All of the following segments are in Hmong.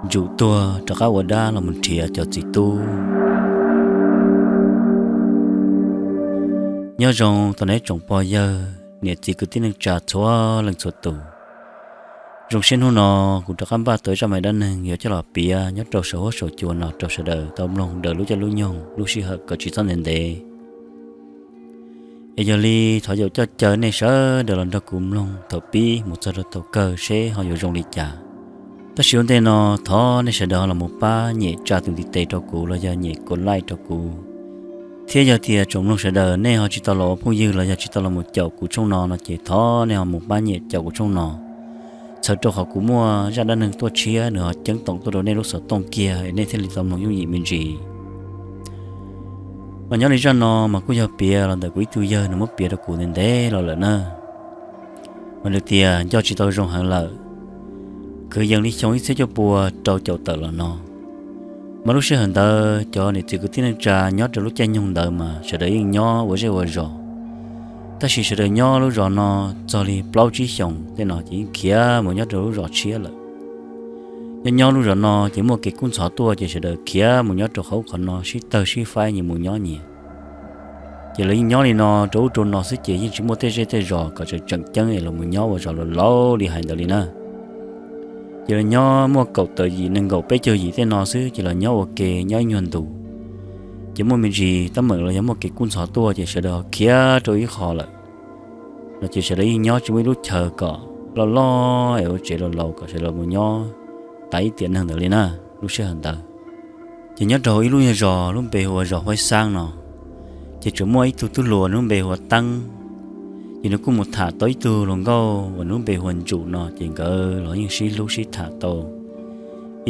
Ntsum tuag rov qab ua dab los mus nrhiav cov txiv tub. Nyob zoo tau neb tsoom pog yawg niam txiv kwv tij neej tsa txhua leej txhua tus. Zoo siab hnub no kuv rov qab npaj tau zaj me dab neeg yuav coj los piav nyob rau saum huab saum cua no rau sawv daws tau mloog daws lub caij lub nyoog lub sij hawm kom tsis txhob ntev ntev. Es yog li thov yaum coj caw nej sawv daws los nrog kuv mloog thaum pib mus txog rau thaum kawg seb ho yuav zoo li cas. Tab sis ua ntej no thov nej sawv daws ho los mus pab nyem tsa tus ntiv tes rau kuv los yog nyem kuv like rau kuv. Thiab yog tias tsoom mloog sawv daws nej ho tsis tau los ua phooj ywg los yog tsis tau los mus caum kuv tshooj no no ces thov nej ho mus pab nyem caum kuv tshooj no, txhawm rau qhov kuv muaj zaj dab neeg tuaj tshiab nws ho ceeb toom tuaj rau nej lub xov tooj kiag es nej thiaj li tau mloog yooj yim me ntsis. Mas nyob li zaj no mas kuj yog piav los ntawm kuv ib tug yawg nws muab piav rau kuv ntev ntev los lawm na. Mas nws tias nco tsis tau zoo heev lawm, kwv yees li xyoo ib txhiab cuaj pua rau caum tawm los no. Mas lub sij hawm ntawd cov niam txiv kwv tij neej tsa nyob rau lub caij nyoog ntawd mas sawv daws yeej nyob ua zej ua zos, tab sis sawv daws nyob lub zos no txog li plaub tsib xyoos tej no ces yeej khiav mus nyob rau lub zos tshiab lawm. Nyob nyob lub zos no ces muaj kev kub ntxhov tuaj ces sawv daws khiav mus nyob rau qhov ub qhov no sib tawg sib faib nyias mus nyob nyias. Ces lawv yeej nyob li no rau ub rau no xwb ces yeej tsis muaj tej zej tej zos kom tseem tseem ceeb es los mus nyob ua zos laus laus li hais ntawd li na. Ces lawv nyob muaj kaum tawm yim nees nkaum peb caug yim tej no xwb ces los nyob ua ke nyob ib nyuag ntus. Ces muaj me ntsis teeb meem los yog muaj kev kub ntxhov tuaj ces sawv daws ho khiav rau ib qho lawm. No ces sawv daws yeej nyob tsis muaj ib lub chaw kom loj loj es ua tsev laus laus kom sawv daws mus nyob tas ib tiam neeg ntawd li na. Lub sij hawm ntawd ces nyob rau hauv ib lub nyuag zos lub npe hu ua zos Huaib Xab no, ces tseem muaj ib tug tub hluas nws lub npe hu ua Teeb. Ces nws kuj mus tham tau ib tug hluas nkauj uas nws lub npe hu ua Ntsum no ces nkawd los yeej sib hlub sib tham tau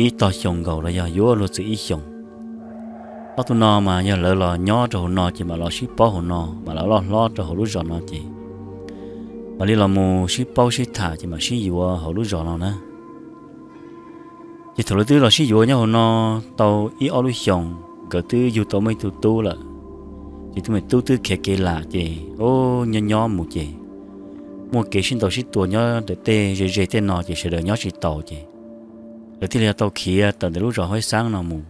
ib tog xyoos nkaus los yog yuav luag txwm ib xyoos. Ob tug no mas yog lawv los nyob rau hauv no ces mam los sib paub hauv no, mam los loj hlob rau hauv lub zos no ces mam li los mus sib paub sib tham ces mam sib yuav hauv lub zos no na. Ces thaum lawv twb los sib yuav nyob hauv no tau ib ob lub xyoos nkawd twb yug tau muaj ib tug tub lawm. Ces tus me tub twb khiav kev lam ces ub nyob nyob mus ces muaj kev sib ntaus sib tua nyob ntawm tej ze ze tej no ces sawv daws nyob tsis taus ces lawv thiaj li tau khiav tawm ntawm lub zos Huaib Xab no mus.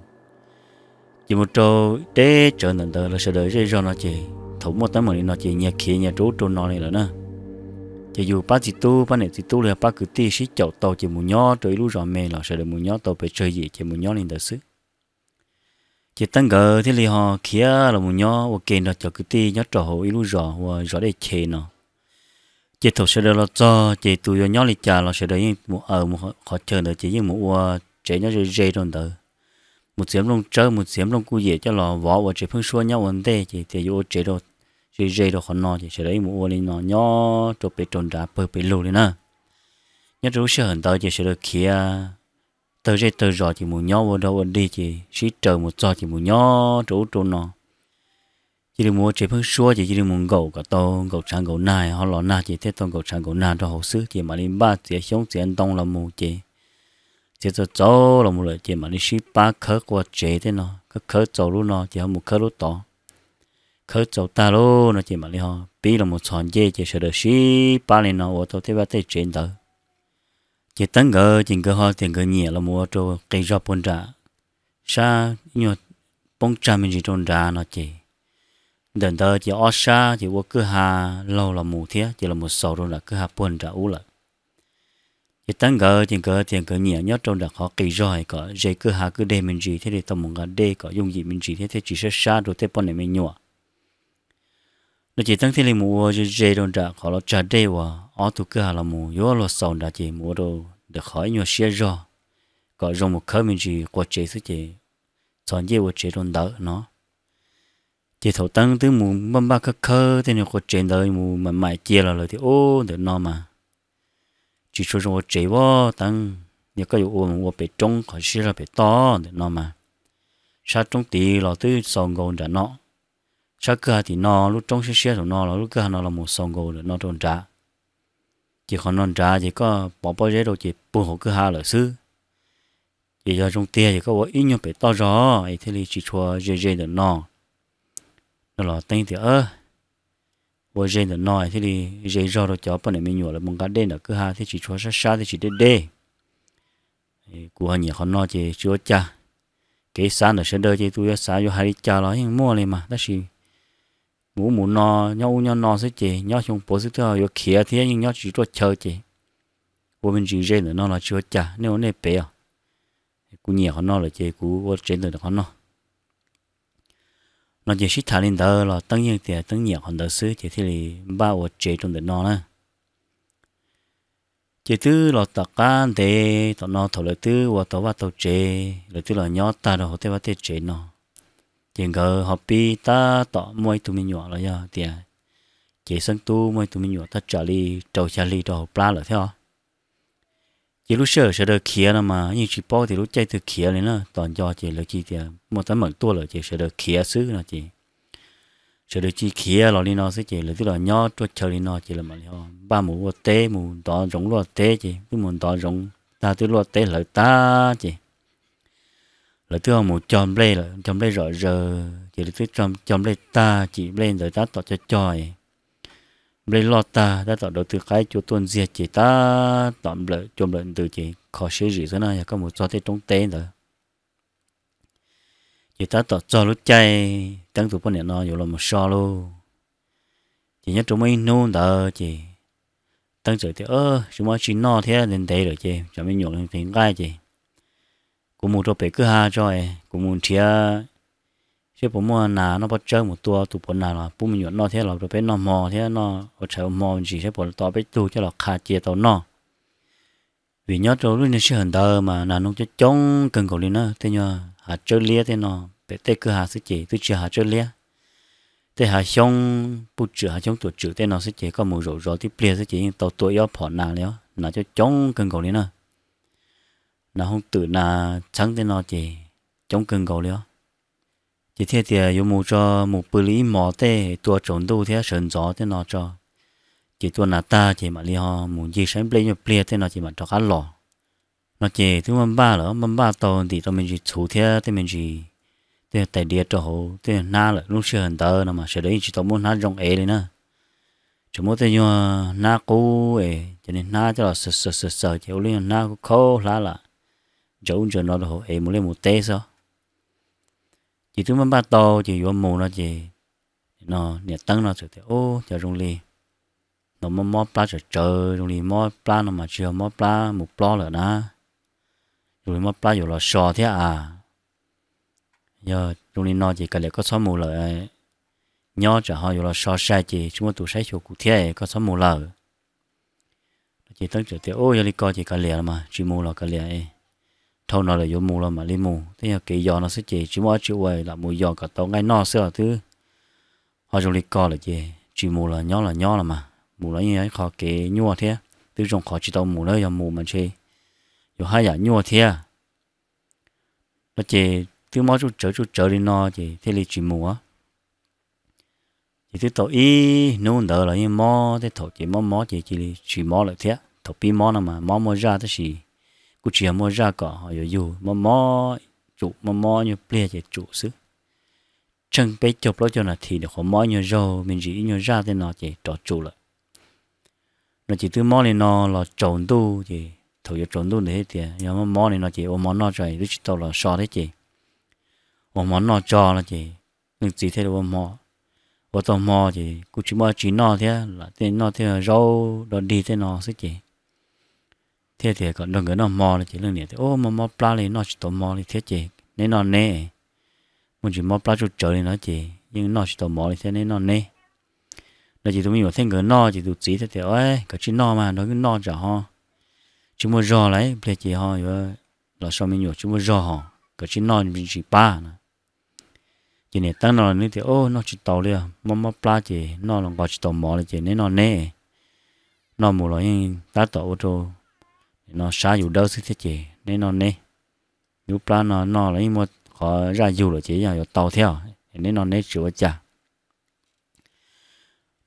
Ces mus rau deb tsawv ntawm ntawd lawv sawv daws zej zog no ces thaum muaj teeb meem li no ces nyias khiav nyias rau ub rau no li lawm na. Ces yus pab txiv tub pab niam txiv tub los yog pab kwv tij sib caum tau ces mus nyob rau ib lub zos me los sawv daws mus nyob tau pes tsawg yim ces mus nyob li ntawd xwb. Ces Teeb nkawd thiaj li ho khiav los mus nyob ua ke nrog cov kwv tij nyob rau hauv ib lub zos ua zos Dej Che no. Ces thaum sawv daws los txog ces tus yuav nyob li cas los sawv daws yeej mus aws mus qhov chaw ntawd ces yeej mus ua tsev nyob ze ze rau ntawd. Mus txiav nplooj tsawb mus txiav nplooj kuj yem coj los vov ua tsev pheeb suab nyob ua ntej ces tias yuav ua tsev rau ze ze rau qhov no ces sawv daws yeej mus ua li no nyob rau pem rau nrad pawg pem lug li na. Nyob rau lub sij hawm ntawd ces sawv daws khiav tawg zej tawg zos ces mus nyob ua dog ua dig ces sib raws mus txog ces mus nyob rau ub rau no. Cia li mus ua tsev pheeb suab ces cia li mus nkaum kom tau nkaum tshav nkaum nag ho los nag ces thiaj tau nkaum tshav nkaum nag rau hauv xwb ces mam li npaj txiav xyoob txiav ntoo los mus ces txiav txaus txaus los mus lawm ces mam li sib pab khawb qua tsev tej no, khawb khawb txaus lub no ces ho mus khawb lub tod. Khawb txaus tag lub no ces mam li ho pib los mus txhos ncej ces sawv daws sib pab li no ua tau tej vaj tej tsev ntawd. Ces Teeb nkawd ces nkawd ho tias nkawd nyiam los mus ua rau qis zog puag nram sab ib nyuag poob tsag me ntsis rau nrad no ces ntawm ntawd ces ob sab ces ua kwj ha laug los mus thiab ces los mus xaus rau nram kwj ha puag nram ub lawm. Ces Teeb nkawd ces nkawd tias nkawd nyiam nyob rau nram qhov qis zog kom ze kwj ha kwj deg me ntsis thiaj li tau mus nqa dej kom yooj yim me ntsis thiab thiaj tsis sab sab rau tej poj niam me nyuam. No ces Teeb thiaj li mus ua ze ze rau nram qhov los tsag dej uas ob tug kwj ha los mus yuav luag xaus nrad ces mus ua rau ntawm qhov ib nyuag siab zog kom zoo mus khawb me ntsis qua tsev xwb ces txhos ncej ua tsev rau ntawd no. Ces thaum Teeb twb mus npaj npaj khawb khawb tej niag qua tsev ntawd mus mam mam cia los lawv tias ub ntawm no mas tsis tshua zoo ua tsev vab Teeb, yog koj yuav ua mus ua pem roob qhov siab zog pem toj ntawm no mas sab roob tid los twb xaus nkaus nram no, sab kwj ha tim no lub roob siab siab thaum no los lub kwj ha no los mus xaus nkaus ntawm no rau nrad. Ces qhov no nrad ces koj pov pob zeb rau ces puag hauv kwj ha lawm xwb. Ces yog zoo tiag ces koj ua ib nyuag pem toj zog es thiaj li tsis tshua ze ze ntawm no. No los Teeb tias ua ze ntawm no thiaj li ze zog rau cov poj niam me nyuam lawv mus nqa dej nram kwj ha thiaj tsis tshua sab sab thiaj tsis deb deb. Kuv ho nyiam qhov no ces tsis ua cas. Kev xav ntawm sawv daws ces tus yuav xav yuav hais li cas los yeej muaj li mas, tab sis mus ub mus no, nyob ub nyob no xwb ces nyob xyoo puav xwb twb yuav khiav thiab, yeej nyob tsis ruaj chaw ces ua me ntsis ze ntawm no los tsis ua cas, nej ua nej pem os. Kuv nyiam qhov no lawm ces kuv ua tsev ntawm qhov no. No ces sib tham li ntawd los Teeb yeej tias Teeb nyiam qhov ntawd xwb ces thiaj li npaj ua tsev rau ntawm no na. Ces twb los tom qab ntev tom no thaum lawv twb ua tau vaj tau tsev, lawv twb los nyob tag rau hauv tej vaj tej tsev no, ces nkawd ho pib tab tom muaj ib tug me nyuam los yog tias cev xeeb tub muaj ib tug me nyuam thaj tsam li rau xya hli rau hauv plab lawm thiab os. Ces lub sij hawm sawv daws khiav no mas yeej tsis paub tias lub caij twg khiav li na, tos nco ces lawv cia tias muaj teeb meem tuaj lawm ces sawv daws khiav xwb no ces sawv daws cia khiav los li no xwb ces lawv twb los nyob ruaj chaw li no ces lawv mam li npaj mus ua teb, mus ntov zoov luaj teb ces twb mus ntov zoov tag twb luaj teb hlawv tag ces lawv twb ho mus cog nplej lawm, cog nplej zom zaws ces lawv twb cog nplej tag, cim nplej ntawd tab tom cog cog nplej loj tag tab tom dawv tw qaib cua tuaj ntxiag ces tab tom nplawm cua nplawm ntws ces kho siab zim xwb na, yog koj mus txog tej roob teb ntawd. Ces tab tom txog lub caij Teeb tus poj niam no yuav los mus so lauj. Ces nyob rau muaj ib hnub ntawd ces Teeb txawm tias, tsis muaj dab tsi noj thiab, ntev ntev lawm ces tsam me nyuam nqhis nqaij ces kuv mus rau pem kwj ha tso, kuv mus nrhiav seb puas muaj nas noj pob tsawb mus tua tus puav nas los pub me nyuam noj thiab los rau peb noj hmo thiab noj ua tshais ua hmo ntsis seb puas tau peb tug coj los qha cia tau noj. Vim nyob rau lub niag sij hawm ntawd mas nas noog coob coob kawg nkaus li na, tej nyuag hav tsawb liab tej no, pem tej kwj ha xwb ces twb tsis hav tsawb liab. Tej hav xyoob puj tswm hav xyoob tuam tswm tej no xwb ces koj mus zaum zov tib pliag xwb ces yeej tau tua ib ob phom nas li os, nas coob coob kawg nkaus li na. Nas hooj twm nas txheeb tej no ces coob kawg nkaus li os. Ces thiaj tias yuav mus tso, mus pw li ib hmos tej tua tsaus ntuj thiab sawv ntxov tej no tso, ces tua nas tag ces mam li ho mus ncig saib nplej nyuag pliag tej no ces mam rov qab los. No ces twb muaj npaj lawm, muaj npaj tau ntim tau me ntsis txhuv thiab tej me ntsis, tej tais diav rau hauv tej hnab lawm. Lub sij hawm ntawd no mas sawv daws yeej tsis tau muab hnab zoo ev li na, tseem muab tej nyuag hnab qub es cov niag hnab coj los xaws xaws xaws ces ua lub nyuag hnab khaub hlab lam ntsaws ub ntsaws no rau hauv es mus liaj mus teb xwb. Ces twb muab npaj tau ces yuav mus no ces niam Teeb no txawm tias, ub, cov zoo li no mob mob plab tsawv tsawv, zoo li mob plab no mas tsis yog mob plab mus plob lawm na, zoo li mob plab yuav los so thiab a. Yog zoo li no ces kav liam koj txhob mus lawm, nyob tsam ho yuav los so sai ces tsis muaj tus saib xyuas kuv thiab, koj txhob mus lawm. Ces Teeb txawm tias, ub, yog li ko ces kav liam los mas tsis mus los kav liam, dhau no lawm yuav mus los mam li mus, twb yog kev yos no xwb ces tsis muaj dab tsi ua, lam mus yos kom tau nqaij noj xwb os, twb ho zoo li ko lawm ces tsis mus los nyob los nyob los mas, mus los yeej yog ib qho kev nyuaj thiab, twb zoo qhov tsis tau mus na, yog mus mas ntshe yuav haj yam nyuaj thiab. No ces twb mob tsuj tsawv tsuj tsawv li no ces thiaj li tsis mus. Ces twb tau ib hnub ntawd los yeej mob, tej thaum ces mob mob ces cia li tsis mob lawm thiab. Thaum pib mob no mas mob muaj zaj tab sis kuj tsis yog muaj zaj kom ho yuav yug, mob mob tsum, mob mob nyuag pliag ces tsum xwb. Tsheej peb caug plaub caug nas this nim qhuav mob ib nyuag zaug me ntsis ib nyuag zaj tej no ces rov tsum lawm. No ces twb mob li no los tsaus ntuj ces thaum yuav tsaus ntuj ntawd thiaj tias yog mob mob li no ces ua hmo noj tso, twb tsis tau los so thiab ces ua hmo noj tso no ces leej txiv thiaj li ua hmo. Ua tau hmo ces kuj tsis muaj dab tsi noj thiab, lam tej noj tej zaub do dig tej no xwb ces thiaj tias kom nrog nkawd noj hmo no ces leej niam tias, ub, mob mob plab li noj tsis tau hmo li thiab ces neb noj neb, muaj ntsis mob plab tsuj tsawv li no ces yeej noj tsis tau mov li thiab, neb noj neb. No ces tus me nyuam thiab nkawd noj ces tus txiv thiaj tias, kav tsij noj mas, nrog wb noj tsam ho tsis muaj zog lawm, pliag ces ho yuav los so me nyuam tsis muaj zog hos, kav tsij noj me ntsis pab no. Ces niam Teeb no nws tias, ub, noj tsis tau li, mob mob plab ces noj los nqos tsis tau mov li ces neb noj neb, noj mus los yeej tab tom ua rau no sab yus dawb xwb thiab ces neb noj neb. Lub plab no noj los yeej muaj qhov zaj yug lawm ces yeej yuav tau thiab, neb noj neb tsis ua cas.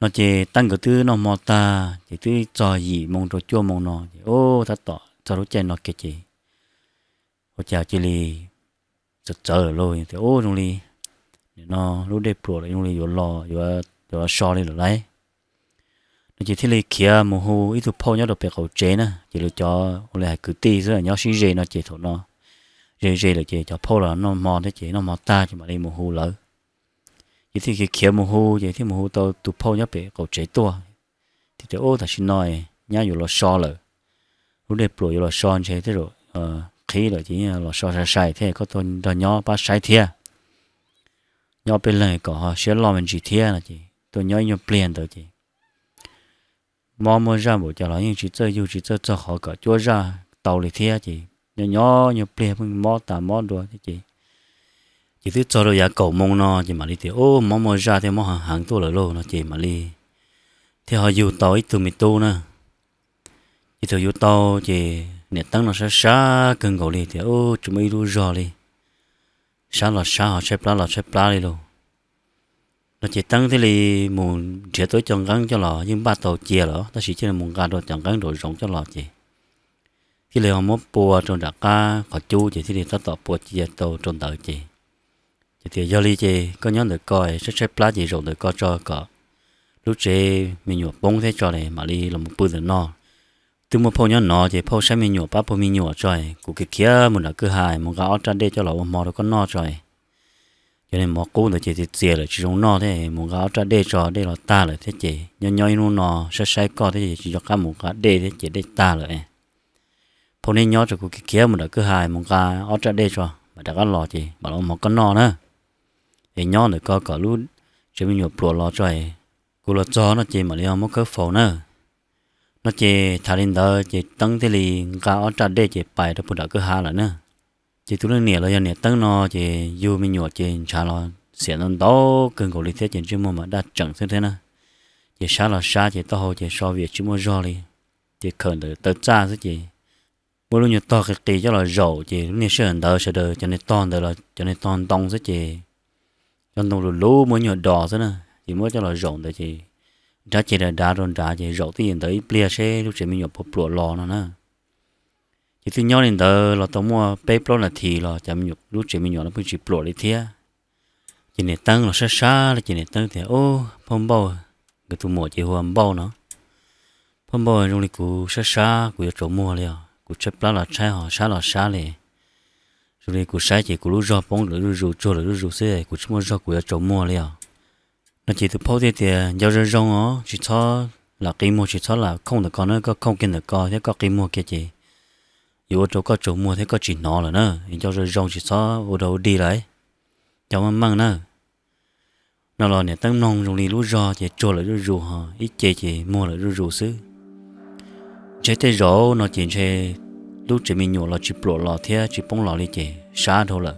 No ces Teeb nkawd twb noj hmo tag ces twb txog yim moo rau cuaj moo no ces ub, tab tom txog lub caij no kiag ces ua cas cia li txawv txawv lawm lauj, tias, ub, zoo li nim no lub dej pluam lawm, zoo li yuav los, yuav los so li lawm lauj. Ces thiaj li khiav mus hu ib tug phauj nyob rau pem qaum tsev na, ces lawv cov ua li hais kwv tij xwb nyob sib ze no ces thaum no ze ze lawm ces cov phauj los noj hmo thiab ces noj hmo tag ces mam li mus hu lawv. Ces thiaj khiav khiav mus hu ces thiaj mus hu tau tus phauj nyob pem qaum tsev tuaj. Thiaj tias, Ub, tam sim no nyab yuav los so lawm, lub dej pluam yuav los so ntshe tej zaum qhib lawm ces los so sai sai thiab, koj tuaj nrog nyob pab saib thiab. Nyob peb leeg kom ho siab loj me ntsis thiab no ces tuaj nyob ib nyuag pliag ntawd ces mob muaj zaj npaum cas los yeej tsis txawj yug tsis txawj txog qhov kom cuab zaj tau li thiab ces nyob nyob nyuag pliag pheej mob tas mob dua thiab ces ces twb txog rau yav kaum moo no ces mam li tias, Ub, mob muaj zaj thiab mob heev heev tuaj lawm lauj no ces mam li thiaj ho yug tau ib tug me tub na. Ces thaum yug tau ces niam Teeb no sab sab kawg nkaus li tias, Ub, tsis muaj ib lub zog li, sab los sab ho tshaib plab los tshaib plab li lauj no ces Teeb thiaj li mus nrhiav tau ib co nqeeb coj los yeej npaj tau cia lawm tab sis thiaj li mus nqa rau cov nqeeb nraum zoov coj los ces thiaj li ho muab pua rau nram qab qhov cub ces thiaj li tab tom pua cia tau rau ntawd ces ces tias, Yog li ces koj nyob ntawm ko, tshaib tshaib plab ces zaum ntawm ko tso kom lub tsev me nyuam poob thiab tso mam li los mus pw ntawm no. Twb muaj phauj nyob no ces phauj saib me nyuam pab puag me nyuam tso, kuv khiav khiav mus nram kwj ha mus nqa ob raj dej coj los ua hmo rau koj noj tso. Cov niag mov qub ntawd ces txias txias lawm tsis zoo noj thiab, mus nqa ob raj dej tso, dej los tag lawm thiab ces nyob nyob ib hnub no saib saib koj thiab ces tsis nco qab mus nqa dej thiab ces dej tag lawm. Phauj neb nyob tso, kuv khiav khiav mus nram kwj ha mus nqa ob raj dej tso mam rov qab los ces mam los ua hmo koj noj na. Es nyob ntawm ko kom lub tsev me nyuam pluam los tso, kuv los txog no ces mam li ho muab khawb faus na. No ces tham li ntawd ces Teeb thiaj li nqa ob raj dej ces pais rau puag nram kwj ha lawm na. Ces tus leej niam los yog niam Teeb no ces yug me nyuam ces ntshav los xiam ntau ntau kawg nkaus li thiab ces ntsej muag mas daj tseem xwb thiab na. Ces sab los sab ces taub hau ces so viam tsis muaj zog li, ces khawm ntawm taw txaj xwb ces muaj lub nyuag tog qis qis coj los zaum ces lub niag sij hawm ntawd sawv daws cov niag tog ntawd los cov niag tog ntoo xwb ces cov ntoo luv luv muaj nyuag dos xwb na, ces muab coj los zaum ntawd ces nrab ces dav dav rau nrad ces zaum twj ywm ntawd ib pliag seb lub tsev me nyuam puas pluam los no na. Ces twb nyob li ntawd los tau muaj peb plaub nas this los cas lub tsev me nyuam no pheej tsis pluam li thiab. Ces niam Teeb los sab sab li ces niam Teeb tias, Ub, phauj Npauj, nkawd tus muam ces hu ua Npauj no. Phauj Npauj, zoo li kuv sab sab kuv yuav tsaus muag li os, kuv tshaib plab los tshaib ho sab los sab li. Zoo li kuv saib ces kuv lub zog poob lawm zuj zus tsuag lawm zuj zus xwb, kuv tsis muaj zog kuv yuav tsaus muag li os. No ces tus phauj thiaj tias, Nco zoo zoo os, tsis txhob lam qi muag, tsis txhob lam khooj ntawm ko na, koj khooj kiag ntawm ko thiab koj qi muag kiag ces yuav ua rau koj tsaus muag thiab koj tsis hnov lawm na. Nco zoo zoo, tsis txhob ua dog ua dig lawm, nco meej meej na. No los niam Teeb mloog zoo li lub zog ces tsuag lawm zuj zus ho ib ce ces muag lawm zuj zus xwb. Ntshe tej zaum no ces ntshe lub tsev me nyuam los tsis pluam los thiab tsis poob los li ces sab dhau lawm,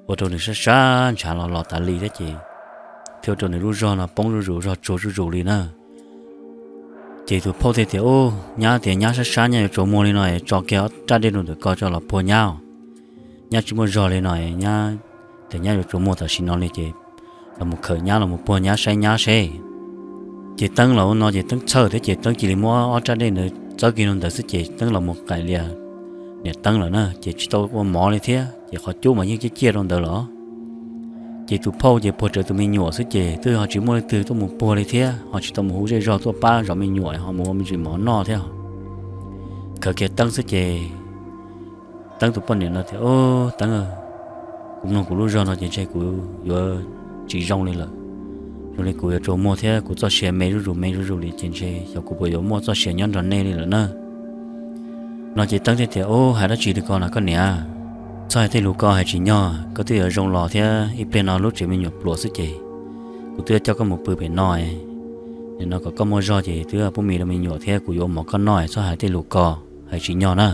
ua rau nws sab sab ntshav los los tas li thiab ces thiaj ua rau nws lub zog no poob zuj zus, zog tsuag zuj zus li na. Ces tus phauj thiaj tias, Ub, nyab tias nyab sab sab nyab yuav tsaus muag li no es tso kiag ob raj dej rau ntawm ko tso los puag nyab os. Nyab tsis muaj zog li no es nyab tias nyab yuav tsaus muag tam sim no li ces los mus khawm nyab los mus puag nyab saib nyab seb. Ces Teeb los ua no ces Teeb txhawj thiab ces Teeb cia li muab ob raj dej ntawd txawb kiag rau ntawd xwb ces Teeb los mus qaim lias niam Teeb lawm na ces tsis tau ua mov li thiab ces qhov cub mas yeej ciaj ciaj rau ntawd los. Ces tus phauj ces puag rawv tus me nyuam xwb ces twb ho tsis muaj leej twg tuaj mus puag li thiab ho tsis tau mus hu zej zog tuaj pab zov me nyuam ho mus ua me ntsis mov noj thiab. Khawm kiag Teeb xwb ces Teeb tus poj niam no tias, Ub Teeb, kuv mloog kuv lub zog no ces ntshe kuv yuav tsis zoo li lawm. Zoo li kuv yuav tsaus muag thiab kuv txoj sia me zuj zus me zuj zus li ces ntshe xyov kuv puas yuav muaj txoj sia nyob nrog nej li lawm na. No ces Teeb thiaj tias, Ub, hais dab tsi li ko na koj niam? Txhob hais tej lus ko hais tsis nyog, koj twb yuav zoo los thiab ib pliag no lub tsev me nyuam pluav xwb ces kuv twb coj koj mus pw pem no. Nim no kom koj muaj zog ces twb pub mis rau me nyuam thiab kuv yuav ua mov koj noj, txhob hais tej lus ko hais tsis nyog na.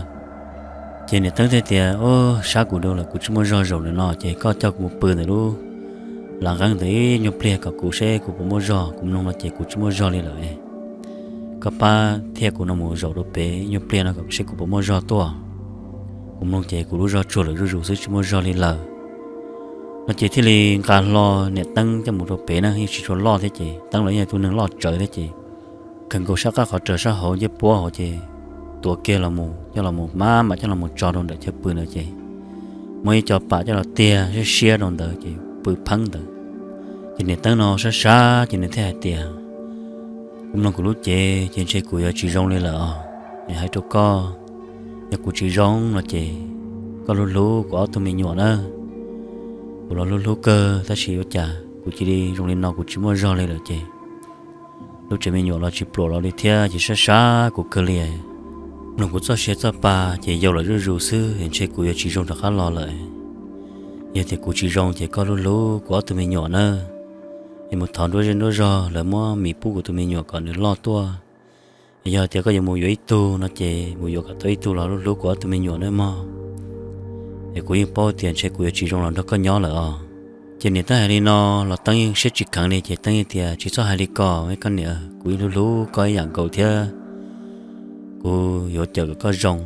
Ces niam Teeb thiaj tias, Ub, sab kuv dua lawm, kuv tsis muaj zog zaum ntawm no ces koj coj kuv mus pw ntawm lub lav nqeeb ntawd ib nyuag pliag kom kuv seb kuv puas muaj zog, kuv mloog no ces kuv tsis muaj zog li lawm. Koj pab thiaj kuv no mus zaum rau pem ib nyuag pliag no kom seb kuv puas muaj zog tuaj. Kuv mloog ces kuv lub zog tsuag lawm zuj zus xwb tsis muaj zog li lawm. No ces thiaj li nqa hlo niam Teeb coj mus rau pem na, yeej tsis tshua loj thiab ces Teeb los yeej tus neeg loj tsawv thiab ces khaws nkaus sab qab qhov raws sab hauv ncej puab hauv ces tuav kiag los mus coj los mus maj mam coj los mus tso rau ntawm chaw pw ntawd ces muab ib co pam coj los tiag siab siab rau ntawd ces pw pheeb ntawd. Ces niam Teeb no sab sab ces nws thiaj hais tias, Koj mloog kuv lub cev ces ntshe kuv yuav tsis zoo li lawm os. Es hais rau koj, yog kuv tsis zoo no ces koj hlub hlub kuv ob tug me nyuam na. Kuv los hlub hlub kawg tab sis ua cas kuv cia li zoo li no, kuv tsis muaj zog li lawm ces lub tsev me nyuam los tsis pluam los li thiab ces sab sab kuv kawg li. Mloog kuv txoj sia txoj pa ces yau lawm zuj zus xwb es ntshe kuv yuav tsis zoo rov qab los lawm. Yog tias kuv tsis zoo ces koj hlub hlub kuv ob tug me nyuam na, es mus thov nruab zej nruab zog lawv muab mis pub kuv tus me nyuam kom nws loj tuaj. Yog tias koj yuav mus yuav ib tug no ces mus yuav kom tau ib tug los hlub hlub kuv ob tug me nyuam nawb mog. Es kuv yeej paub tias ntshe kuv yuav tsis zoo los nrog koj nyob lawm os. Ces niam Teeb hais li no los Teeb yeej siab tsis kheev li ces Teeb yeej tias, Tsis txhob hais li ko koj niam, kuv yeej hlub hlub koj ib yam nkaus thiab. Kuv yuav cawm kom koj zoo,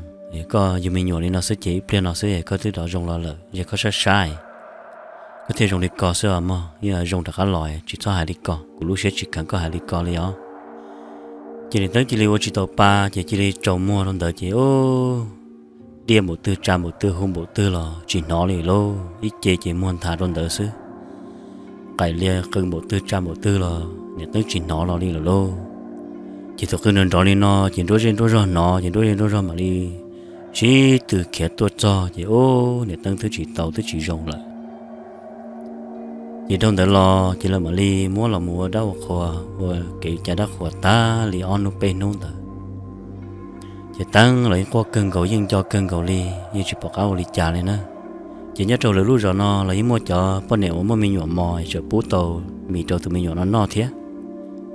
koj yug me nyuam li no xwb ces ib pliag no xwb koj twb rov zoo los lawm, yog koj sab sab koj thiaj zoo li ko xwb os mog. Yeej zoo rov qab los, tsis txhob hais li ko, kuv lub siab tsis kheev koj hais li ko li os. Ces niam Teeb cia li ua tsis tau pa ces cia li tsaus muag rau ntawd ces ub, diaj npaum twg tsa npaum twg hu npaum twg los tsis hnov li lauj. Ib ce ces muag nthav rau ntawd xwb. Qaim lias qw npaum twg tsa npaum twg los niam Teeb tsis hnov los li lawm lauj. Ces thaum qw nrov nrov li no ces nruab zej nruab zog hnov ces nruab zej nruab zog mam li sib tw khiav tuaj txog ces ub, niam Teeb twb tsis tau twb tsis zoo lawm. Ces dhau ntawd los ces lawv mam li muab los mus ua dab ua qhua, ua kev cai dab qhuas tag li ob hnub peb hnub ntawd. Ces Teeb los yeej quaj kawg nkaus, yeej nco kawg nkaus li, yeej tsis pom qab ua li cas li na. Ces nyob rau lawv lub zos no los yeej muaj cov poj niam uas muaj me nyuam mos tseem pub tau mis rau tus me nyuam no noj thiab.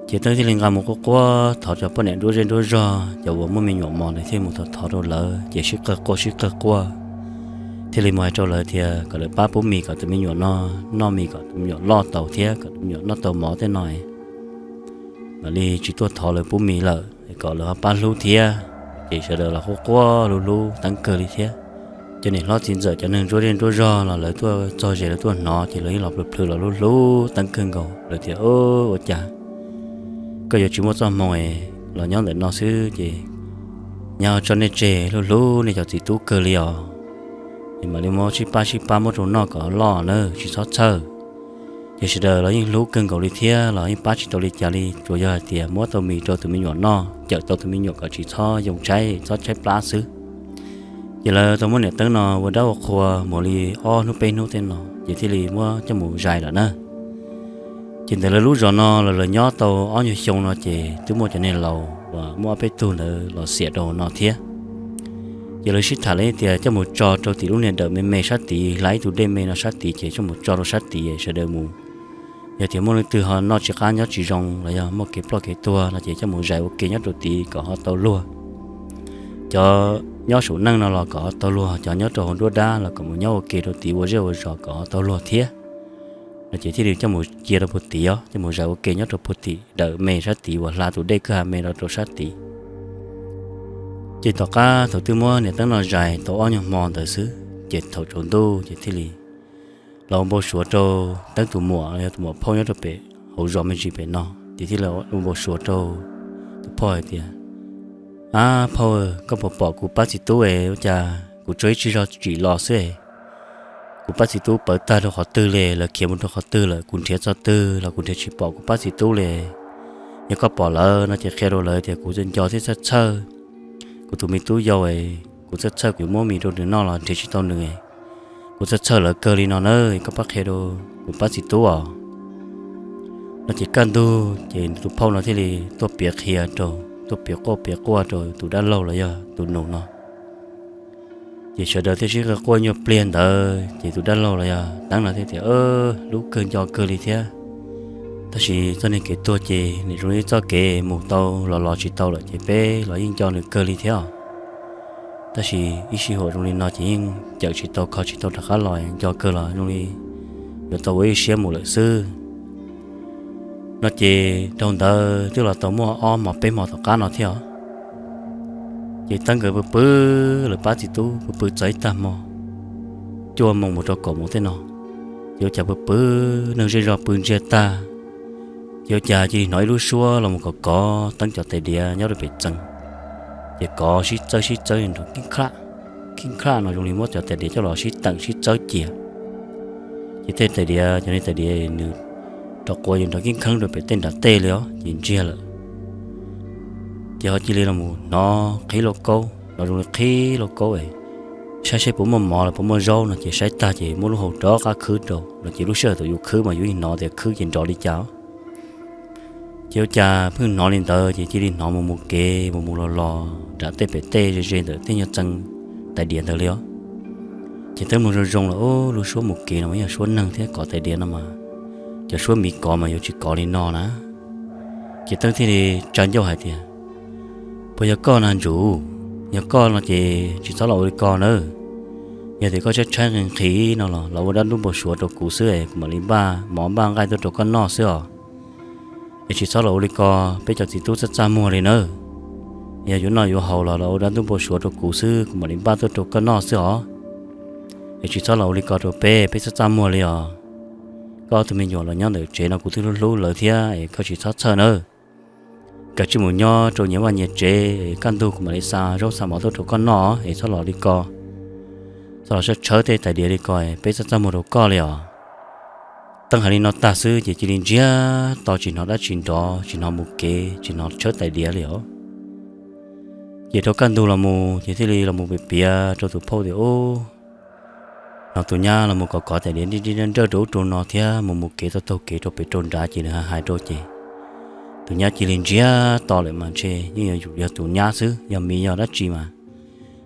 Ces Teeb thiaj li nqa mus quaj quaj thov cov poj niam nruab zej nruab zog, cov uas muaj me nyuam mos ntawd thiaj mus thov thov rau lawv ces sib qawg quaj sib qawg quaj, thiaj li mus hais rau lawv tias kom lawv pab pub mis kom tus me nyuam no noj mis kom tus me nyuam loj tau thiab kom tus me nyuam noj tau mov tej no, mam li tsis tuaj thov lawv pub mis lawm kom lawv ho pab hlub thiab. Ces sawv daws los quaj quaj hlub hlub Teeb kawg li thiab. Cov niam hlob txiv ntxawm cov neeg nruab zej nruab zog los lawv tuaj txog ze lawv tuaj hnov ces lawv yeej los plhws plhws los hlub hlub Teeb kawg nkaus. Lawv tias, Ua cas koj yuav tsis muaj txoj hmoo es los nyob ntawm no xwb ces nyab ho tso nej tseg hlub hlub nej cov txiv tub kawg li os. Es mam li muab sib pab sib pab muab rau noj kom loj na, tsis txhob txhawj. Ces sawv daws los yeej hlub kawg nkaus li thiab los yeej pab tsis tau li cas li, tsuas yog hais tias muab tau mis rau tus me nyuam noj, cawm tau tus me nyuam kom tsis txhob yoo tshaib txhob tshaib plab xwb. Ces lawv tau muab niam Teeb no ua dab ua qhua mus li ob hnub peb hnub tej no ces thiaj li muab coj mus zais lawm na. Ces ntawm lawv lub zos no los lawv nyob tau ob nyuag xyoo no ces twb muaj cov neeg laus uas muaj ob peb tug ntawd los xiam rau no thiab. Ces lawv sib tham lawv tias coj mus tso rau tim lub niag dawm me me sab tid, hla ib tug dej me no sab tid ces coj mus tso rau sab tid sawv daws mus. Yog tias muaj leej twg ho noj tsis qab nyob tsis zoo los yog muaj kev ploj kev tuag no ces coj mus zais ua ke nyob rau tid kom ho tau luag. Cov nyob saum neej no los kom ho tau luag, cov nyob rau hauv nruab dab los kom mus nyob ua ke rau tid ua zej ua zos kom ho tau luag thiab. No ces thiaj li coj mus cia rau puag tid os, coj mus zais ua ke nyob rau puag tim dawm me sab tid uas hla tus dej kwj ha me rau rau sab tid. Ces tom qab thaum twb muab niam Teeb no zais tau ob nyuag hmo ntawd xwb ces thaum tsaus ntuj ces thiaj li los ua npau suav rau Teeb tus muam, yog tus muam phauj nyob rau pem hauv zos me ntsis pem no ces thiaj li ua npau suav rau tus phauj hais tias, Ab phauj, koj puas pom kuv pab txiv tub es ua cas kuv tsuas ib tsig zog tsim los xwb es kuv pab txiv tub pawv tag rau qhov twg li, lawv khiav mus rau qhov twg lawm, kuv nrhiav txog twg los kuv nrhiav tsis pom kuv pab txiv tub li. Yog koj pom lawm no ces qhia rau lawv tias kuv nco thiab txhawj txhawj kuv tus me tub yau, kuv txhawj txhawj kuv yuav muab mis rau nws noj los nrhiav tsis tau nws. Kuv txhawj txhawj lawv kawg li no na, koj pab qhia rau kuv pab txiv tub os. No ces kaj ntug ces tus phauj no thiaj li tuaj piav qhia rau, tuaj piav quaj piav quaj rau tus dab laug los yog tus nus no. Ces sawv daws thiaj sib qawg quaj nyuag pliag ntawd ces tus dab laug los yog Teeb no thiaj tias, Hlub kawg nco kawg li thiab, tab sis txoj niag kev tuag ces nws zoo li txoj kev mus tau los los tsis tau lawm ces peb los yeej nco nws kawg li thiab os. Tab sis ib sij huam zoo li no ces yeej cawm tsis tau kho tsis tau rov qab los, nco kawg los zoo li yuav tau ua ib siab mus lawm xwb. No ces dhau ntawd twb los tau muaj ob hmo peb hmo tom qab no thiab os. Ces Teeb nkawd pw pw, lawv pab txiv tub pw pw txog ib tag hmo cuaj moos mus rau kaum moos tej no, ces ua cas pw pw, neeg zej zog pw ntsiag tag, ces ua cas cia li hnov ib lub suab los mus kov kov Teeb cov tais diav nyob rau pem txee. Ces kov sib txawb sib txawb nrov keeb kha, keeb kha no zoo li muab cov tais diav coj los sib teem sib txawb cia. Ces tej tais diav, cov niag tais diav nws rov quav yuav nrov keeb kheeb rau pem tej nram tej li os, ces ntsiag lawm. Ces ho cia li los mus hnov qhib lauj kaub, los zoo li qhib lauj kaub es saib saib puas muaj mov los puas muaj zaub no ces saib tag ces muab lub hau rov qab khwb rau no ces lub sij hawm thaum yus khwb mas yus yeej hnov tias khwb ces nrov li cas. Ces ua cas pheej hnov li ntawd ces cia li hnov mus mus kev mus mus los los nram tej pem tej ze ze ntawm tej nyuag txee tais diav ntawd li os. Ces Teeb mloog zoo zoo los ub, lub suab mus kev no mas yog suab neeg thiab kov tais diav no mas, cov suab miv kov mas yuav tsis kov li no na. Ces Teeb thiaj li tsa ncauj hais tias, Puas yog koj na Ntsuj? Yog koj no ces tsis txhob los ua li ko nawb. Yog tias koj tshaib tshaib nqhis nqhis no los los ua dab ntub npau suav rau kuv xwb es kuv mam li npaj mov npaj nqaij tuaj rau koj noj xwb os. Es tsis txhob los ua li ko, peb cov txiv tub txaj txaj muag li nawb. Yog yuav noj yuav haus los los ua dab ntub npau suav rau kuv xwb kuv mam li npaj tuaj rau koj noj xwb os. Es tsis txhob los ua li ko rau peb, peb txaj txaj muag li os. Koj ob tug me nyuam los nyob ntawm tsev no kuv twb hlub hlub lawv thiab es koj tsis txhob txhawj nawb. Kav tsij mus nyob rau nyias vaj nyias tsev, kaj ntug kuv mam li xa zaub xa mov tuaj rau koj noj es txhob los li ko. Txhob los tshawb tshawb tej tais diav li ko, peb txaj txaj muag rau koj li os. Teeb hais li no tag xwb ces cia li ntsiag to tsis hnov dab tsi nrov, tsis hnov mus kev, tsis hnov tshawb tais diav li os. Ces rau kaj ntug los mus ces thiaj li los mus piav piav rau tus phauj tias, Ub, no tus nyab los mus kov kov tais diav nraj nrawj rau ub rau no thiab mus mus kev taug taug kev rau pem rau nrad ces nws hais hais rau ces tus nyab cia li ntsiag to lawm mas ntshe yeej yuav tsum yog tus nyab xwb, yog miv yog dab tsi mas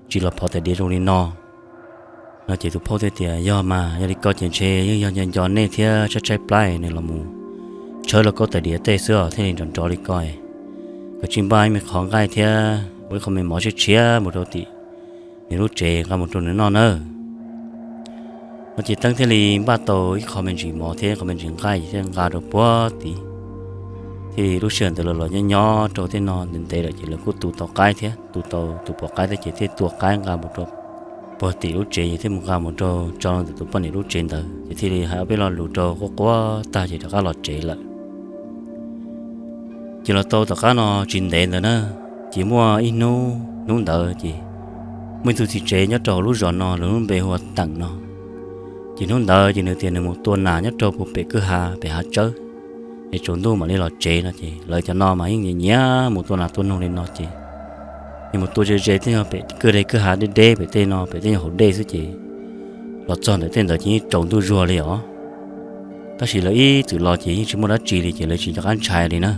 tsis los phov tais diav zoo li no. No ces tus phauj thiaj tias, Yog mas, yog li ko ces ntshe yeej yog nco nco nej thiab tshaib tshaib plab nws los mus tshawb lauj kaub tais diav tej xwb os thiaj li nrov nrov li ko. Kav tsij npaj ib me qho nqaij thiab ua ib qho me mov tshiab tshiab mus rau tim nws lub tsev nqa mus rau nws noj nawb. No ces Teeb thiaj li npaj tau ib qho me ntsis mov thiab ib qho me ntsis nqaij thiaj nqa rau puag tid. Thiaj li lub sij hawm ntawd los los nyob nyob rau tej no ntev ntev lawm ces lawv kuj tu tau qaib thiab, tu tau tus pom qaib thiab ces thiaj tua qaib nqa mus rau puag tim lub tsev ces thiaj mus nqa mus rau tso rau ntawm tus poj niam lub tsev ntawd ces thiaj li hais ob peb lo lus rau quaj quaj tag ces rov qab los tsev lawm. Ces los tau tom qab no tsis ntev ntawd na, ces muaj ib hnub, hnub ntawd ces muaj ib tug txiv tsev nyob rau hauv lub zos no, lawv lub npe hu ua Teem no. Ces hnub ntawd ces nws tias nws mus tua nas nyob rau puag pem kwj ha pem hav tsawb, es tsaus ntuj mam li los tsev no ces lawv cov no mas yeej nyiam nyiam mus tua nas tua noog li no ces nws mus tua ze ze tej nyuag pem kwj deg kwj ha deb deb pem tej no pem tej nyuag hauv dej xwb ces los txog ntawm tej ntawd ces yeej tsaus ntuj zuag li os. Tab sis lawv ib txwm los ces yeej tsis muaj dab tsi li ces lawv tsis nco qab ntshai li na.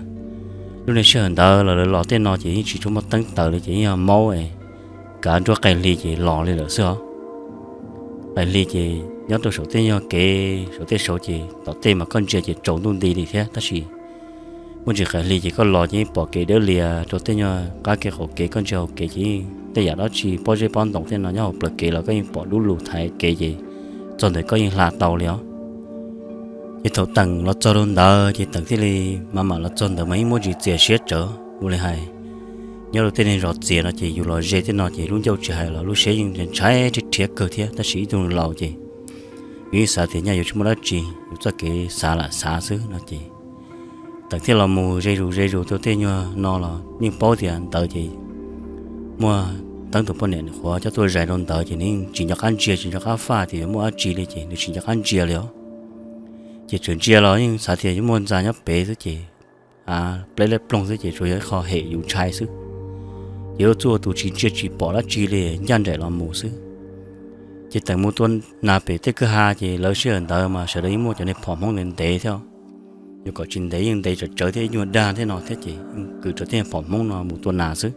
Lub niaj sij hawm ntawd los lawv los tej no ces yeej tsis tshua muaj teeb taws li ces yeej yog maub es kav nruab qaij hli ces los li lawm xwb os. Qaij hli ces nyob rau saum tej nyuag kev saum tej saud ces tom tej mas koj ntsia ces tsaus ntuj nti li thiab tab sis muaj ntsis qaij hli ces koj los ces yeej pom kev dawb lias rau tej nyuag qab kev qaum kev, koj ntsia hauv kev ces yeej tej yam dab tsi pob zeb pob ntoo tej no nyob hauv plawv kev los koj yeej pom dub lug thaiv kev ces txog ntawd koj yeej hla tau li os. Ces thaum Teem los txog rau ntawd ces Teem thiaj li mam mam los txog ntawd mas yeej muaj ntsis txias siab tsawv ua li hais. Nyob rau tej neeg zos txias no ces yus los ze tej no ces lub ncauj tsis hais los lub siab yeej ntshai rhiab rhiab kawg thiab tab sis ib tug laus ces yus yeej xav tias nyaj yuav tsis muaj dab tsi, yus txoj kev xav lam xav xwb no ces Teem thiaj los mus ze zus ze zus rau tej nyuag no los yeej paub tias ntawd ces muaj Teeb tus poj niam nws qhuav coj tuaj zais rau ntawd ces nws yeej tsis nco qab ntsia tsis nco qab faj tias yuav muaj dab tsi li ces nws tsis nco qab ntsia li os. Ces txawm ntsia los yeej xav tias yuav muaj ntxa nyob pem xwb ces pleb liab ploog xwb ces tsuas yog ib qho hem yus ntshai xwb. Ces lub txuj ua tus tsis ntsia tsis pom dab tsi li ncaj nraim los mus xwb. Ces Teem mus tua nas pem tej kwj ha ces lawv sij hawm ntawd mas sawv daws yeej muaj cov niag phom Hmoob ntev ntev thiab. Yuav kom tsis ntev yeej ntev tsawv tsawv thiab ib nyuag dag thiab no thiab ces yeej kwv rau tej phom Hmoob no mus tua nas xwb.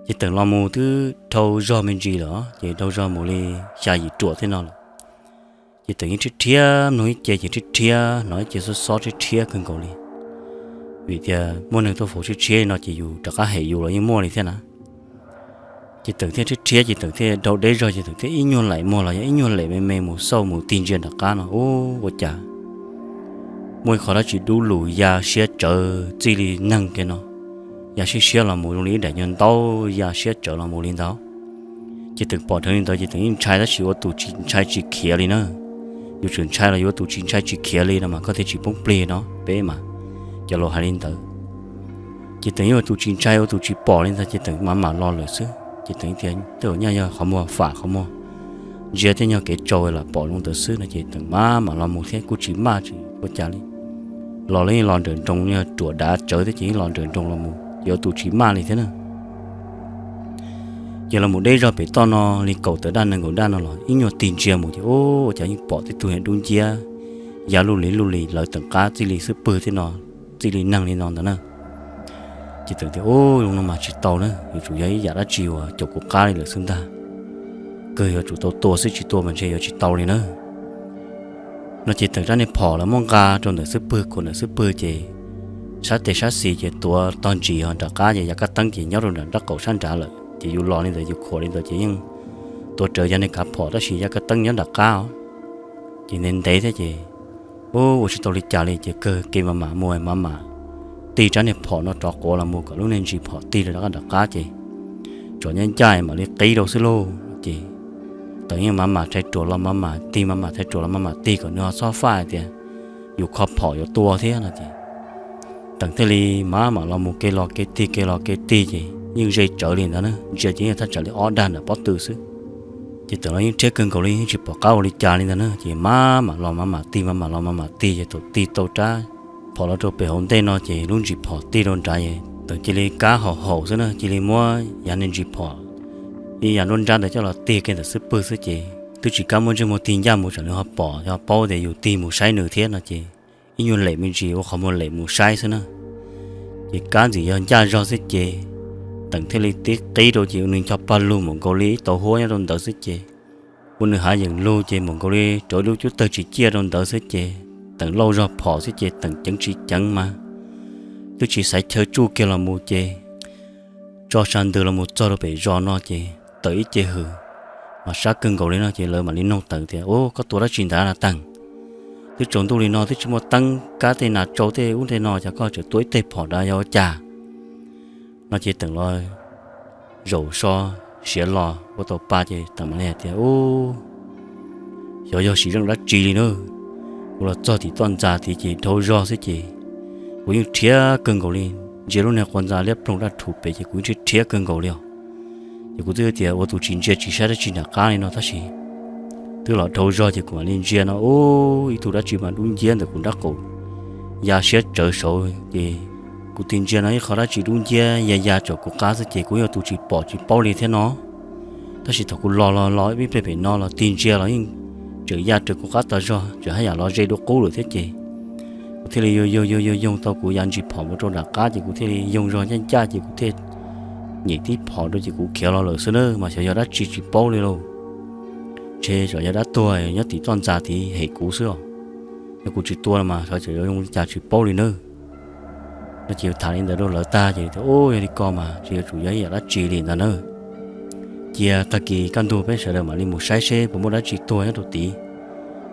Ces Teem los mus twb dhau zog me ntsis lawm ces dhau zog mus li xya yim ruam thiab no lawm. Ces Teem yeej rhiab rhiab mloog ib ce ces rhiab rhiab hnov ib ce xob xob rhiab rhiab kawg nkaus li. Vim tias muaj neeg tuaj faus tshiab tshiab li no ces yus rov qab hem yus los yeej muaj li thiab na. Ces Teem thiaj rhiab rhiab ces Teem thiaj dhau deb zog ces Teem thiaj ib nyuag laim muag los yog ib nyuag laim me me mus xauj mus tig ntsia nram qab no ub ua cas muaj ib qho dab tsi dub lug ya siab tsawv txij li neeg kiag no, ya siab siab los mus zoo li ib daim nyuag ntaub ya siab tsawv los mus li ntawd. Ces Teem pom dheev li ntawd ces Teem yeej ntshai tab sis ua tus tsis ntshai tsis khiav li na. Yus tseem ntshai los yuav ua tus tsis ntshai tsis khiav li no mas koj thiaj tsis poob plig no peb mas cov laus hais li ntawd. Ces Teem yeej ua tus tsis ntshai ua tus tsis pom li ntawd ces Teem mam mam los lawm xwb ces Teem tias tej zaum nyaj yog qhov muag fam qhov muag ntsia tej nyuag kev tsau lam pom zoo ntawd xwb no ces Teem mam mam los mus thiab kuj tsis maj tsis ua cas li. los los yeej los nrawm nroos, yog ruam dav tsawv thiab ces yeej los nrawm nroos los mus, yuav tus tsis maj li thiab na. Ces los mus deb zog pem toj no li kaum tawm daj nees nkaum daj no los ib nyuag tig ntsia mus ces ua cas yeej pom tej tug niag dub nciab ya luj li luj li lawv teem qab txij li xub pwg thiab no, txij li neeg li no ntawd na. Ces Teem tias, Ub, zoo no mas tsis tau na, yuav tsum yog ib yam dab tsi uas caum kuv qab li lawm xwb ntag. Kawg yuav tsum tau tua xwb, tsis tua mas ntshe yuav tsis tau li na. No ces Teem rab niag phom los muab nqa rau ntawm xub pwg, khuam ntawm xub pwg ces sab tes sab xis ces tuav tog ntsis, ho nram qab ces yav kab teeb ces nyob rau nram nraub qaum sab nrad lawm. Ces yus los li ntawd yus khuam li ntawd ces yeej tuav rawv yav niag kav phom tab sis yav kab teeb nyob nram qab os. Ces ntev ntev thiab ces, ub, ua tsis tau li cas li ces kawg kev mas mam mus mas mam tig rab niag phom no rov quav los mus kom lub niag ntsis phom tig rov qab nram qab ces tsam nyob ncaj mam li qib rau xwb lauj. Ces Teem yeej mam mam rhais ruam los mam mam tig, mam mam rhais ruam los mam mam tig kom nws ho txhob faj hais tias yus kho phom yuav tua thiab no ces Teem thiaj li mam mam los mus kev los kev tig kev los kev tig ces yeej ze tsawv li ntawd na, ntsia ces yeej thaj tsam li ob dag nram pob tw xwb. Ces Teem los yeej rhiab kawg nkaus li, yeej tsis pom qab ua li cas li ntawd na, ces mam mam los mam mam tig, mam mam los mam mam tig ces thaum tig tau rab phom los rau pem hauv ntej no ces lub ntsis phom tig rau nrad es Teem cia li kab haum haum xwb na, cia li muab yav niag ntsis phom ib yam nruab nrab ntawd coj los tig kiag ntawm xub pwg xwb ces twb tsis kam muab ntsej muag tig ncaj mus tsam nws ho pom ho paub tias yus tig mus saib nws thiab no ces ib nyuag lem me ntsis ua qhov muag lem mus saib xwb na. Ces kab ntxim yog ncaj zog xwb ces Teem thiaj li tib qib rau ces ua nws ncho pag lug mus nkaus li ib tauv huab nyob rau ntawd xwb ces ua nws hav yeem lug ces mus nkaus li rau lub cub tawg tsis ciaj rau ntawd xwb ces Teem lauj zog phom xwb ces Teem ceev tsis ceev mas twb tsis xaiv chaw tsuj kiag los mus ces tso sa ntws los mus txog rau pem zos no ces tawm ib ce hws mas sab kawg nkaus li no ces lawv mam li noog Teem tias, Ub, koj tua dab tsi ntawd na Teem? Twb tsaus ntuj li no twb tsis muaj teeb kab tej nas tsau tej ub tej no ces koj tseem tua ib teg phom nrad yog ua cas? No ces Teem los zaum so siav los ua tau pa ces Teem mam li hais tias, Ub, xyov yog siv zeej dab tsi li na. Kuv los txog tim toj ntxas tid ces dhau zog xwb ces kuv yeej rhiab kawg nkaus li, ntsia lub niag quav ntxa liab ploog daj rhuv pem ces kuv yeej rhiab rhiab kawg nkaus li os. Ces kuv twb tias ua tus tsis ntsia tsis saib dab tsi nram qab li no tab sis twb los dhau zog ces kuv mam li ntsia no ub, ib tug dab tsi mas dub nciab ntawm kuv nraub qaum ya siab tsawv saud ces kuv tig ntsia no ib qho dab tsi dub nciab ya ya tsam kuv qab xwb ces kuv yog tus tsis pom tsis paub li thiab no. Tab sis thaum kuv los los los ib pliag pem no los tig ntsia los yeej tseem ya raws kuv qab tas zog, tseem haj yam los ze dua qub lawm thiab ces kuv thiaj li yoog yoog yoog yoog yoog tau kuv yav ntsis phom mus rau nram qab ces kuv thiaj li yoog zog ncaj ncaj ces kuv thiaj nyem tib phom rau ces kuv khiav los lawm xwb na, mas xyov yog dab tsi tsis paub li lauj. Ntshe xyov yog dab tuag nyob tim toj ntxas tid hem kuv xwb os. Yog kuv tsis tua los mas xyov tseem yuav zoo li cas tsis paub li na. No ces tham li ntawd rau lawv tag ces tias, Ub, yog li ko mas ntshe yuav tsum yog ib yam dab tsi li ntag na. Cia tag kis kaj ntug peb sawv daws mam li mus saib seb puas muaj dab tsi tuag nyob rau tid.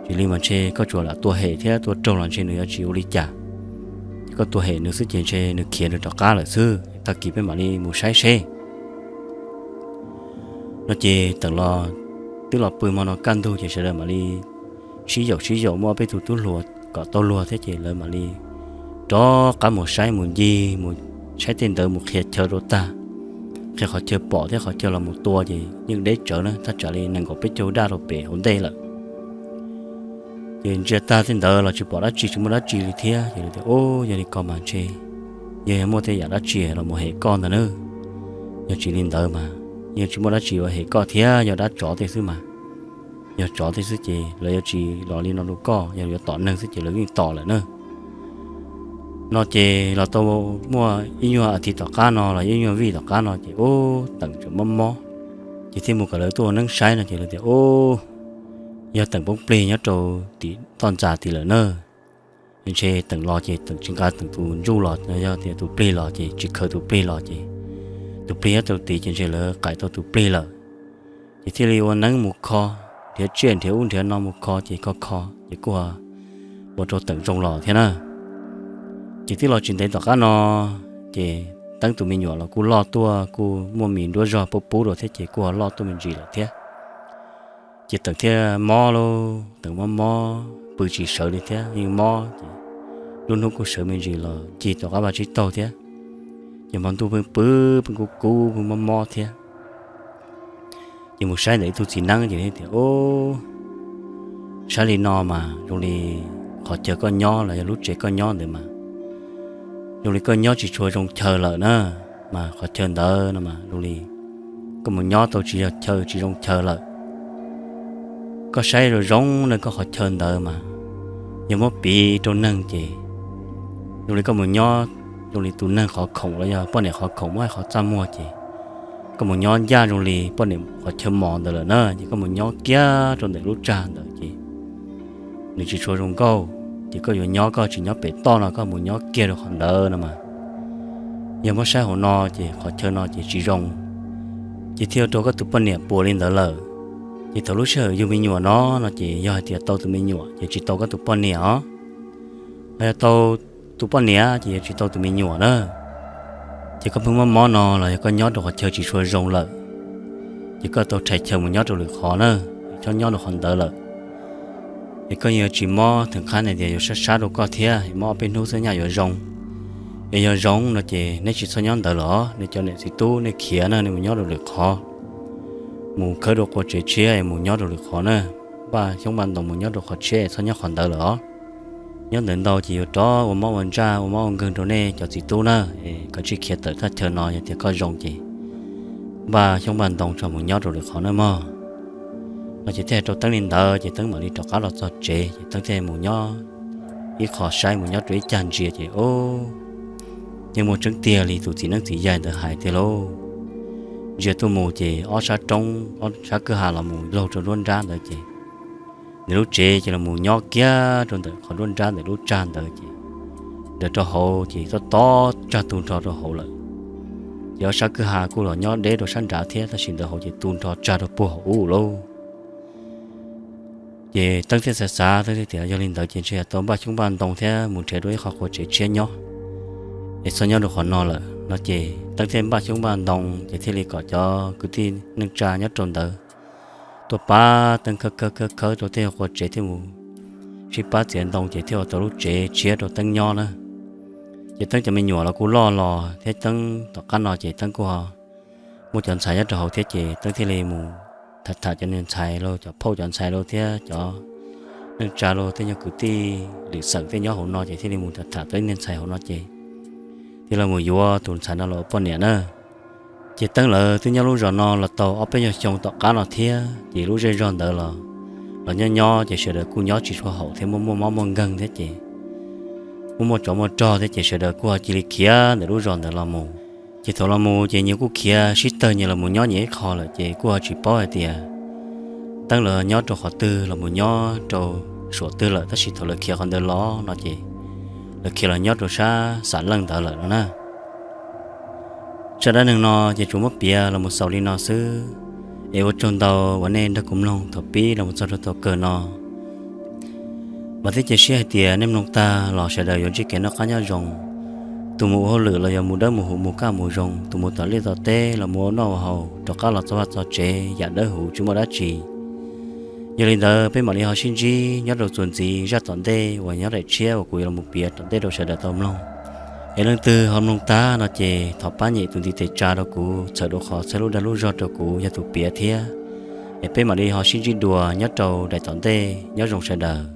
Tsis li mas ntshe koj tsuas lam tua hem thiab tua raug los ntshe nws yuav tsis ua li cas. Ces koj tua hem nws xwb ces ntshe nws khiav nws rov qab lawm xwb, tag kis peb mam li mus saib seb. No ces Teem los twb los pw hmo no kaj ntug ces sawv daws mam li sib yaum sib yaum muaj peb tug tub hluas kom tau luag thiab ces lawv mam li rov qab mus saib mus ncig mus saib tej ntawd mus qhia chaw rau tag, qhia qhov chaw pom thiab qhov chaw los mus tua ces yeej deb tsawv na, thaj tsam li nees nkaum peb caug daj rau pem hauv ntej lawm. Ces ntsia tag tej ntawd los tsis pom dab tsi tsis muaj dab tsi li thiab ces lawv tias, Ub, yog li ko mas ntshe yog muaj tej yam dab tsi los mus hem koj ntag na. Yog tsis li ntawd mas yeej tsis muaj dab tsi yuav hem koj thiab, yog dab tsov tej xwb mas. Yog tsov tej xwb ces lawv yuav tsis los li no rau koj, yog yuav tom neeg xwb ces lawv yeej tom lawm na. No ces los tau muaj ib nyuag as thiv tom qab no los ib nyuag vij tom qab no ces ub Teem tseem mob mob, ces thiaj mus kom lawv tuaj ua neeb saib no ces lawv tias, Ub, yog Teem poob plig nyob rau tim toj ntxas tid lawm na. Ntshe Teem los ces Teem tsis nqa Teem tus ntsuj los, yog tias tus plig los ces tsis khaws tus plig los ces tus plig nyob rau tid ces ntshe lawv qaim tau tus plig lawm. Ces thiaj li ua neeb mus kho, nrhiav tsiaj nrhiav ub nrhiav no mus kho ces kho kho ces kuj ua rau Teem zoo los thiab na. Ces twb los tsis ntev tom qab no ces Teeb tus me nyuam los kuj loj tuaj kuj muaj mis nruab zog pub pub rau thiab ces kuj loj tuaj me ntsis lawm thiab. Ces Teem thiaj mob lauj, Teem mob mob pw tsis sawv li thiab yeej mob ces lub hnub kuj sawv me ntsis los ncig tom qab vaj tsib taug thiab. Ces hmo ntuj pheej pw pheej kub kub pheej mob mob thiab. Ces mus saib ntawm ib tug txiv neeb ces tias, Ub, saib li no mas zoo li qhov chaw koj nyob los yog lub tsev koj nyob ntawd mas zoo li koj nyob tsis tshua zoo chaw lawm na. Mas qhov chaw ntawd no mas zoo li koj mus nyob tau tsis yog chaw, tsis zoo chaw lawm. Koj saib zoo zoo na, koj qhov chaw ntawd mas yog muab piv rau neeg ces zoo li koj mus nyob zoo li tus neeg qhov khoom los yog poj niam qhov khoom muab hais qhov txaj muag ces koj mus nyob ncaj zoo li poj niam qhov chaw mos ntawd lawm na, ces koj mus nyob kiag rau ntawm lub tsag ntawd ces nws tsis tshua zoo nkauj. Ces koj yuav nyob koj tsis nyob pem toj no, koj mus nyob kiag rau qhov ntawd no mas yog muab saib hauv no ces qhov chaw no ces tsis zoo, ces thiaj ua rau koj tus poj niam puas li ntawd lawm. Ces thaum lub sij hawm yug me nyuam no, no ces yog hais tias tau tus me nyuam ces tsis tau koj tus poj niam os. Ho yog tau tus poj niam ces yuav tsis tau tus me nyuam na. Ces koj pheej mob mob no los yog koj nyob rau qhov chaw tsis tshua zoo lawm, ces koj tau rhais chaw mus nyob rau lwm qhov na, tsis txhob nyob rau qhov ntawd lawm. Es koj yuav tsis mob theem qab ne tias yuav sab sab rau koj thiab, mob ob peb hnub xwb nyaj yuav zoo. Es yog zoo no ces nej tsis txhob nyob ntawd lawm, nej cov niam txiv tub nej khiav na, nej mus nyob rau lwm qhov, mus khawb rau qua tsev tshiab, mus nyob rau lwm qhov na. Npaj xyoob npaj ntoo mus nyob rau qhov tshiab, txhob nyob qhov ntawd lawm os. Nyob ntawd ntau ces yuav rov ua mob ua ntsaj, ua mob ua nkeeg rau nej cov txiv tub na. Koj tsij khiav tawm thaj chaw no, yog tias koj zoo ces npaj xyoob npaj ntoo tso mus nyob rau lwm qhov na mog. No ces thiaj hais rau Teeb li ntawd ces Teeb mam li rov qab los txog tsev ces Teeb thiaj mus nyob ib qho saib, mus nyob rau ib cag ntsia ces ub, yeej muaj tseeb tiag li tus txiv neeb txiv yaig ntawd hais tiag lauj. Ntsia tuaj mus ces ob sab roob, ob sab kwj ha los mus laug rau nruab nrab ntawd ces nws lub tsev ces los mus nyob kiag rau ntawm qhov nruab nrab ntawm lub tsag ntawd ces nraws rau hauv ces tob tob tsag tu nrho rau hauv lawm. Ces ob sab kwj ha kuj los nyob deb rau sab nrad thiab, tab sis ntawd hauv ces tu nrho tsag rau puag hauv ub lauj. Ces Teeb thiaj xav xav, Teeb thiaj tias yog li ntawd ces ntshe yog tau npaj xyoob npaj ntoo thiab mus nrhiav rau ib qho qua tsev tshiab nyob, es txhob nyob rau qhov no lawm no. Ces Teeb thiaj npaj xyoob npaj ntoo ces thiaj li kom cov kwv tij neej tsa nyob rau ntawd tuaj pab Teeb khawb khawb khawb khawb rau tej qua tsev thiaj mus sib pab txiav ntoo ces thiaj ua tau lub tsev tshiab rau Teeb nyob na. Ces Teeb cov me nyuam los kuj loj los thiab, Teeb tom qab no ces Teeb kuj muaj cov ntxhais nyob rau hauv thiab ces Teeb thiaj li mus tham tham cov niag ntxhais los, cov phauj cov ntxhais los thiab cov neej tsa los, tej nyuag kwv tij lwm xeem tej nyob hauv no ces thiaj li mus tham tham tau ib niag ntxhais hauv no ces thiaj los mus yuav tus ntxhais no los ua poj niam na. Ces Teeb lawv twb nyob lub zos no los tau ob peb nyuag xyoo tom qab no thiab ces lub zej zog ntawd los, los nyob nyob ces sawv daws kuj nyob tsis tshua haum thiab, muaj muaj mob muaj nkeeg thiab ces muaj muaj tsov muaj rog thiab ces sawv daws kuj ho cia li khiav ntawm lub zos ntawd los mus. Ces thaum los mus ces nyias kuj khiav sib tawg nyias los mus nyob nyias ib qho lawm ces kuj ho tsis paub hais tias Teeb lawv nyob rau qhov twg los mus nyob rau suam twg lawm, tab sis thaum lawv khiav qhov ntawd los no ces lawv khiav los nyob rau sab Xam Leej ntawd lawm no na. Zaj dab neeg no ces tsuas muab piav los mus xaus li no xwb, es ua tsaug ntau uas nej nrog kuv mloog thaum pib los mus txog rau thaum kawg no. Vam thiab cia siab hais tias nej mloog tag los sawv daws yuav ntsib kev noj qab nyob zoo. Tus mus ua hauj lwm los yog mus dawb mus huv mus kaj mus zoo, tus mus tom liaj tom teb los mus ua noj ua haus rov qab los txog vaj txog tsev yam dawb huv tsis muaj dab tsi. Yog li ntawd peb mam li ho sib ntsib nyob rau txuas ntxiv zaj tom ntej uas nyob daim tshiab uas kuv yuav los mus piav tom ntej rau sawv daws tau mloog. Es leej twg ho mloog tag no ces thov pab nyem tus ntiv tes tsa rau kuv, txhawm rau qhov txhawb lub dag lub zog rau kuv yog tus piav thiab. Es peb mam li ho sib ntsib dua nyob rau daim tom ntej, nyob zoo sawv daws.